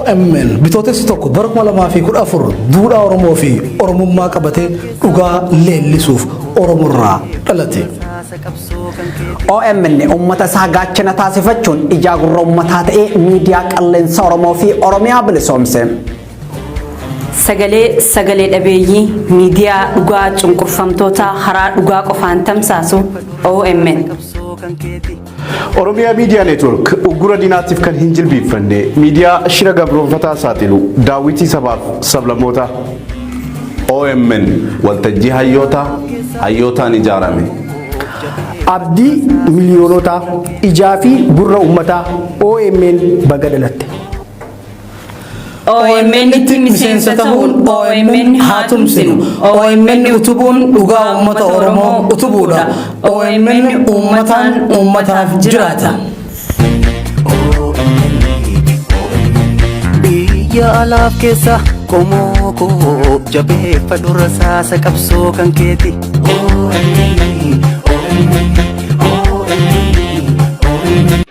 OMN Bitootessi 1 bara 2014 duudhaa Oromoo fi Oromummaa qabatee dhugaa leellisuuf Oromorraa dhalate. OMN uummata isaa gaachana taasifachuun ijaa gurra uummataa ta'ee miidiyaa qilleensa Oromoo fi Oromiyaa bilisoomse. Sagalee sagalee dhabeeyyii miidiyaa dhugaa cunqurfamtootaa karaa dhugaa qofaan tamsaasu OMN. Oromiyaa Miidiyaa Neetwoork uggura diinaatiif kan hin jilbiiffanne miidiyaa shira gabroonfataa saaxilu daawwitii sabaaf sablammootaa. OMN waltajjii hayyootaa hayyootaan ijaarame. Abdii miliyoonotaa, ijaa fi gurra uummataa OMN baga dhalatte. OMN tti miseensa ta'uun OMN haa tumsinu. OMN utubuun dhugaa uummata Oromoo utubuudha. OMN uummataan uummataaf jiraata. Biyya alaaf keessa qomoo koo jabeeffadhu rasaasa qabsoo kan keeti. OMN, OMN, OMN, OMN.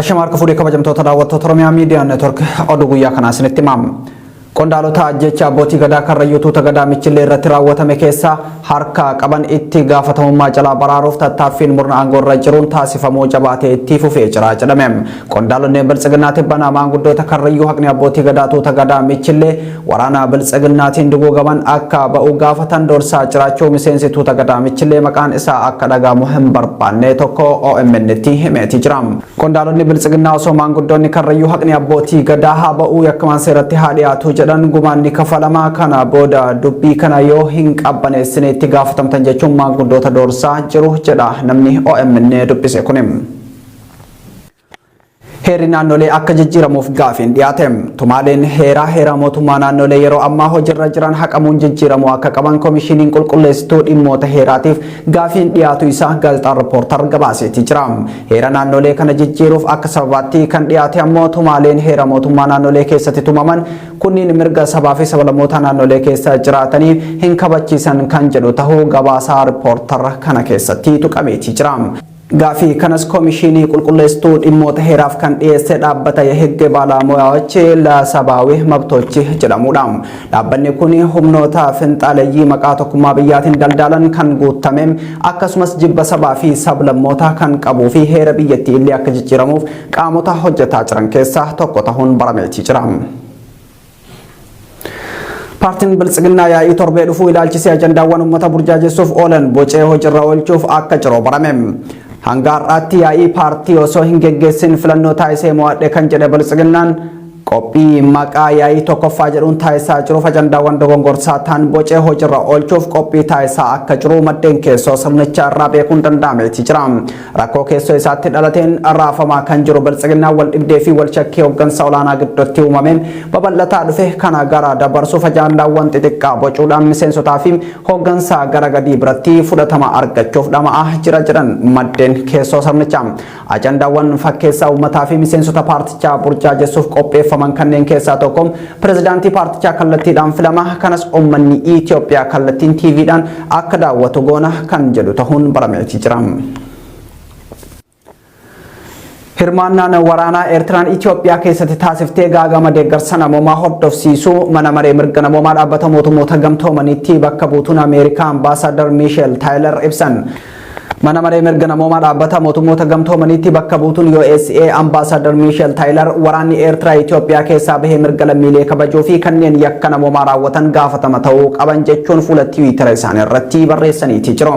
Ashama harka fuudhee kabajamtoota daawwattoota Oromiyaa Miidiyaa Neetwork oduu guyyaa kanaa isinitti himamu. Qondaalota ajjeechaa abbootii gadaa Karrayyuu tuuta gadaa Michillee irratti raawwatame keessaa harka qaban itti gaafatamummaa jalaa baraaruuf tattaaffiin murna aangoo irra jiruun taasifamuu jabaatee itti fufee jira jedhame. Qondaalonni Biltsiginnaa tibbana maanguddoota Karrayyuu haqni abbootii gadaa tuuta gadaa Michillee waraana Biltsiginnaatiin duguugaman akka ba'u gaafatan doorsaa jiraachuu miseensi tuuta gadaa Michillee maqaan isaa akka dhagahamu hin barbaanne tokko OMN tti himeeti jira. Qondaalonni Biltsiginnaa osoo maanguddoonni Karrayyuu haqni abbootii gadaa haa ba'uu yakkamaan seeratti haa dhiyaatu jedhan gumaan ni kafalama kana booda dubbii kana yoo hin qabbaneessine itti gaafatamtan jechuun maanguddoota doorsaa jiru jedha namni OMN dubbise kuni. Heerri naannolee akka jijjiiramuuf gaafiin dhiyaate. Tumaaleen heeraa heera mootummaa naannolee yeroo ammaa hojiirra jiran haqamuun jijjiiramuu akka qaban koomishiniin qulqulleessituu dhimmoota heeraatiif gaafiin dhiyaatu isaa gaazexaan Riippoortar gabaaseetii jira. Heera naannolee kana jijjiiruuf akka sababaatti kan dhiyaate ammoo tumaaleen heera mootummaa naannolee keessatti tumaman kunniin mirga sabaa fi sablammoota naannolee keessa jiraatanii hin kabachiisan kan jedhu ta'uu gabaasaa Riippoortar kana keessatti tuqameetii jira. Gaafii kanas koomishinii qulqulleessituu dhimmoota heeraaf kan dhiyeesse dhaabbata የህግ ባለሙያዎች ለሰብአዊ መብቶች jedhamudha. Dhaabbanni kun humnoota finxaaleyyii maqaa tokkummaa biyyaatiin daldalan kan guutame akkasumas jibba sabaa fi sablammoota kan qabuu fi heera biyyattii illee akka jijjiiramuuf qaamota hojjetaa jiran keessaa tokko ta'uun barameetii jira. Paartiin Biltsiginnaa yaa'ii torbee dhufuu ilaalchisee ajandaawwan uummata burjaajessuuf oolan bocee hojiirra oolchuuf akka jiru barame. Hanga har'aatti yaa'ii paartii osoo hin geggeessin filannoo taasisee mo'adhe kan jedhe Biltsiginnaan qophii maqaa yaa'ii tokkoffaa jedhuun taasisaa jiruuf ajandaawwan dogongorsaa ta'an bocee hojiirra oolchuuf qophii taasisaa akka jiru maddeen keessoo sirnichaa irraa beekuun danda'ameeti jira. Rakkoo keessoo isaatti dhalateen raafamaa kan jiru Biltsiginnaan wal dhibdee fi wal shakkii hooggansa olaanaa gidduutti uumameen babal'ataa dhufe kana gara dabarsuuf ajandaawwan xixiqqaa bocuudhaan miseensotaa fi hooggansa gara gadii biratti fudhatama argachuuf dhama'aa jira jedhan maddeen keessoo sirnichaa. Ajandaawwan fakkeessaa uummataa fi miseensota paartichaa burjaajessuuf qopheeffaman kanneen keessaa tokko pirezidaantii paartichaa kallattiidhaan filama kanas uummanni Itoophiyaa kallattiin TVdhaan akka daawwatu goona kan jedhu ta'uun barameetii jira. Hirmaannaan waraanaa Eertiraan Itoophiyaa keessatti taasiftee gaagama deeggarsa namoomaa hordofsiisuu mana maree mirga namoomaa dhaabbata mootummoota gamtoomaniitti bakka buutuun Ameerikaa Ambaasaadar Miisheel Taayilar ibsan. Mana maree mirga namoomaa dhaabbata mootummoota gamtoomaniitti bakka buutuun USA Ambaasaadar Miisheel Taayilar waraanni Eertiraa Itoophiyaa keessaa bahee mirga lammiilee kabajuu fi kanneen yakka namoomaa raawwatan gaafatama ta'uu qaban jechuun fuula Tiwiitara isaanii irratti barreessaniiti jiru.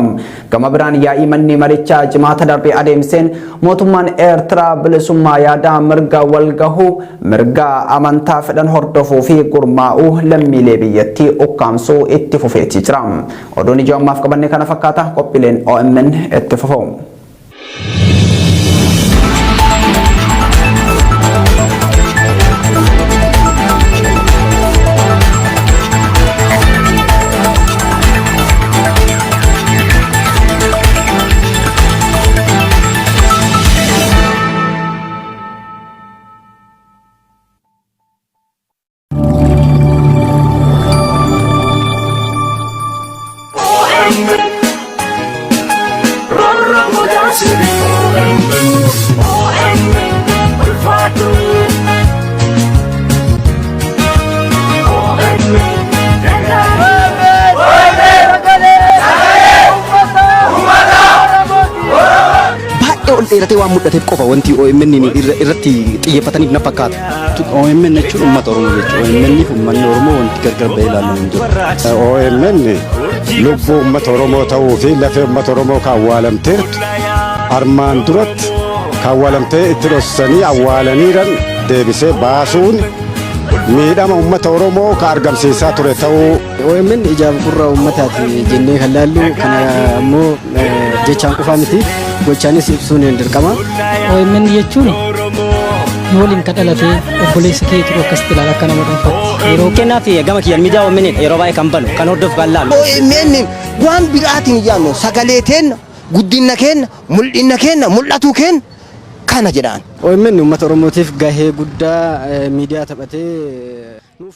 Gama biraan yaa'ii manni marichaa jimaata darbee adeemseen mootummaan Eertiraa bilisummaa yaadaa mirga walgahuu mirga amantaa fedhan hordofuu fi gurmaa'uu lammiilee biyyattii ukkaamsuu itti fufeetii jira. Oduun ijoo ammaaf qabanne kana fakkaata qophiileen OMN itti fufu. Baay'ee ol dheeratee waan mul'ateef qofa wanti OMN irratti xiyyeeffataniif na fakkaata. OMN jechuun uummata Oromoo jechuudha. OMN fi uummanni Oromoo wanti gargar bahee ilaalamu hin jiru. OMN lubbuu uummata Oromoo ta'uu fi lafee uummata Oromoo kan awwaalamteertu armaan duratti kan awwaalamtee itti dhossanii awwaalaniiran deebisee baasuun miidhama uummata Oromoo kan argamsiisaa ture ta'uu. OMN ijaaf gurra uummataati jennee kan laallu kana ammoo jechaan qofaa miti, gochaanis ibsuun dirqama. OMN jechuun nu waliin kan dhalatee obboleessa keetu akkasitti ilaala akka nama dhuunfaatti. Yeroo Kennaaf gama kiyyaan miidiyaa OMN yeroo baay'ee kan banu, kan hordofu, kan laalu. OMN waan biraatiin ijaannu sagalee teenna, guddina keenna, mul'inna keenna, mul'atuu keenna kana jedhaan. OMN uummata Oromootiif gahee guddaa miidiyaa taphatee nuuf.